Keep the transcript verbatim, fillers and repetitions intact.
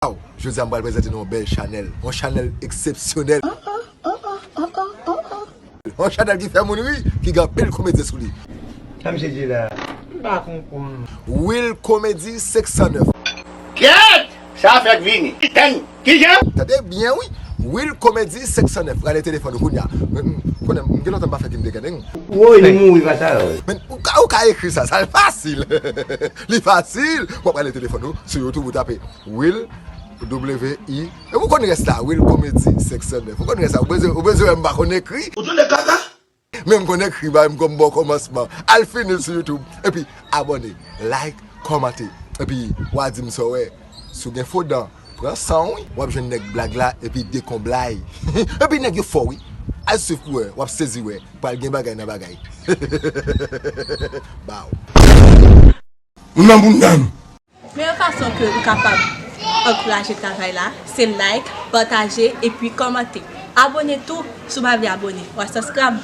Waw, jodi a m pral prezante nou yon bèl chanèl, yon chanèl eksepsyonèl. Yon chanèl ki fè moun ri, ki gen anpil komedi sou li. Sa misye di la? M pa konprann. Will Comedy senk san nèf. Kyèt! Sa fèk vini. Tann, kijan? Tande byen wi. Will Comedy senk san nèf. Rale telefòn ou kounye a. Mwen, m konnen, m gen lontan m pa fè Kim de Gandeng. Woy, li mouri pa sa. Men, ou ka, ou ka ekri sa, sa fasil. Li fasil. W ap rale telefòn ou sou YouTube, ou tape Will, W I. E ou konn rès la, Will Comedy senk san nèf. Ou konn rès la, ou bezwen, ou bezwen wè m pa konn ekri. Ou tande kaka? Men m konn ekri, ba m konn bon kòmansman. Al fini l sou YouTube. Epi, abòne, like, kòmante. Epi, w a di m sa w wè. Si w gen fo dan, pran san w, wi. W ap jwenn nèg blag la, epi dekonblay. Epi nèg yo fò, wi. Al swiv pou wè, w ap sezi wè. Pral gen bagay nan bagay. Baw. Moun nan bounda m. Meyè fason ke ou kapab ankouraje travay la, se like, pataje, epi kòmante. Abòne tou, si w pa vle abòne. Wa subscribe.